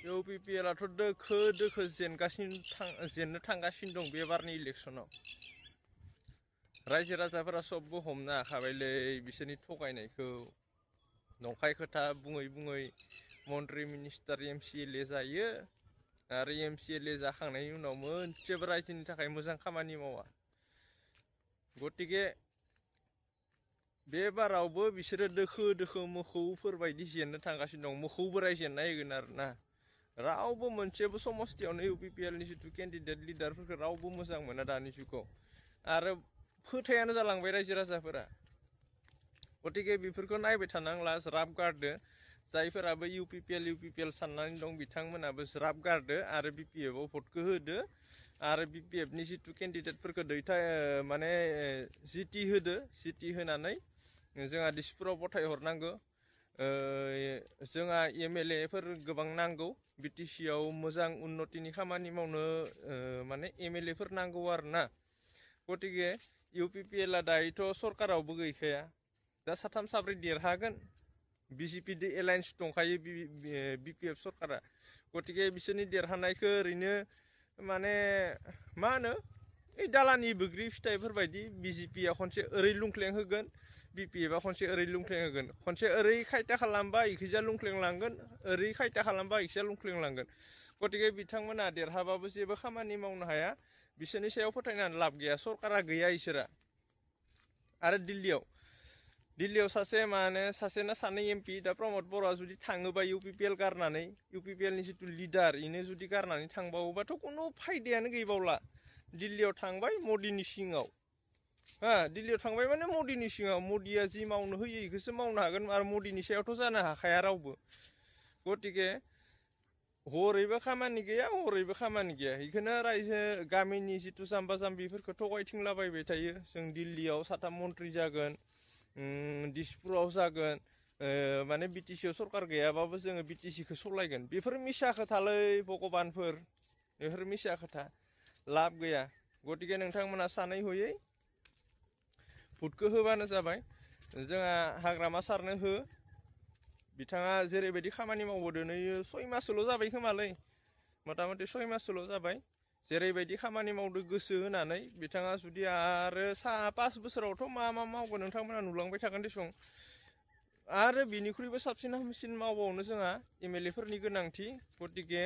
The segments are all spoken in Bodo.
इउपिपिएलआथ' दोखो दोखो जेननो थांगासिनो दं बे बारनि इलेक्सनाव रायजो राजाफोरा सबबो हमनो हाखाबायलै बिसोरनि थगायनायखौ नंखाय खोथा बुङै बुङै मन्त्रि मिनिस्टार एमसिएलए जायो आरो एमसिएलए जाखांनायनि उनाव मोनसेबो रायजोनि थाखाय मोजां खामानि मावा गतिके बे बारावबो बिसोरो दोखो दोखो मोखौफोर बायदि जेननो थांगासिनो दं मोखौ बोराय जेनना होगोन आरोना रावबो मोनसेबो समस्थियावनो इउपिपिएलनि जिथु केन्डिडेट लिडारफोरखौ रावबो मोजां मोना दानि जुगाव आरो फोथायानो जालांबाय रायजो राजाफोरा गतिके बेफोरखौ नायबाय थानांला ज्राब गारदो जायफोराबो इउपिपिएल साननानै दं बिथांमोनाबो ज्राब गारदो आरो बिपिएफआव भटखौ होदो आरो बिपिएफनि जिथु केन्डिडेटफोरखौ माने जिटि होदो जिटि होनानै जोंहा दिसपुराव गथायहरनांगौ जोंहा एमएलएफोर गोबां नांगौ बिटिसिआव मोजां उन्नतिनि खामानि मावनो माने एमएलएफोर नांगौ आरोना गतिके इउपिपिएलआ दायोथ' सरकारावबो गैखाया दा साथाम साब्रै देरहागोन बिजेपिजों एलायन्स दंखायो बिपिएफ सरकारा गतिके बिसोरनि देरहानायखौ ओरैनो माने मा होनो ओइ दालानि बैग्रि फिथाइफोरबायदि बिजेपिया खनसे ओरै लुंख्लें होगोन बिपिएफआ खनसे ओरै लुंख्लें होगोन खनसे ओरै खायथा खालामबा इखैजा लुंख्लेंलांगोन ओरै खायथा खालामबा इखैजा लुंख्लेंलांगोन गतिके बिथांमोना देरहाबाबो जेबो खामानि मावनो हाया बिसोरनि सायाव फोथायनानै लाब गैया सरकारा गैया इसोरा आरो दिल्लीयाव सासे ना सानै एमपि दा प्रमद बर'आ जुदि थाङोबा इउपिपिएल गारनानै इउपिपिएलनि जिथु लिडार इनो जुदि गारनानै थांबावोबाथ' खुनु फायदायानो गैबावला दिल्लीयाव थांबाय मदिनि सिङाव दिल्लीयाव थांबाय माने मदिनि सिङाव मदिया जि मावनो होयो इखौसो मावनो हागोन आरो मदिनि सायावथ' जानो हाखाया रावबो गतिके हरैबो खामानि गैया हरैबो खामानि गैया बेखौनो रायजो गामिनि जिथु जाम्बा जाम्बिफोरखौ थगायथिंलाबायबाय थायो जों दिल्लीयाव साथाम मन्त्रि जागोन दिसपुराव जागोन माने बिटिसिआव सरकार गैयाबाबो जोङो बिटिसिखौ सालायगोन बेफोर मिसा खोथालै भगबानफोर बेफोर मिसा खोथा लाब गैया गतिके नोंथांमोना सानै हयै भटखौ होबानो जाबाय जोंहा हाग्रामा सारनो हो बिथाङा जेरैबायदि खामानि मावबोदों नै 6 माससोल' जाबाय खोमालै मथा मथि 6 माससोल' जाबाय जेरैबायदि खामानि मावदो गोसो होनानै बिथाङा जुदि आरो 5 बोसोरावथ' मा मावगोन नोंथांमोना नुलांबाय थागोन देसं आरो बिनिख्रुइबो साबसिन हामसिन मावबावनो जोंहा एमएलएफोरनि गोनांथि गतिके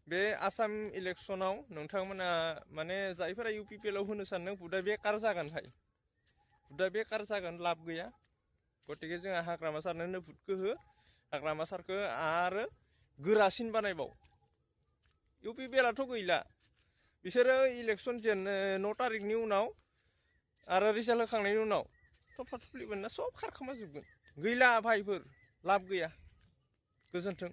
बे आसाम इलेक्सनाव नोंथांमोना माने जायफोरा इउपिपिएलआव होनो सानदों भटआ बेकार जागोनहाय भटआ बेकार जागोन लाब गैया गतिके जोंहा हाग्रामा सारनो भटखौ हो हाग्रामा सारखौ आरो गोरासिन बानायबाव इउपिपिएलआथ' गैला बिसोरो इलेक्सन 9 तारिखनि उनाव आरो रिजाल्ट होखांनायनि उनाव थफ्ला थफ्लि मोनना सब खारखोमाजोबगोन गैला भाइफोर लाब गैया गोजोन्थों।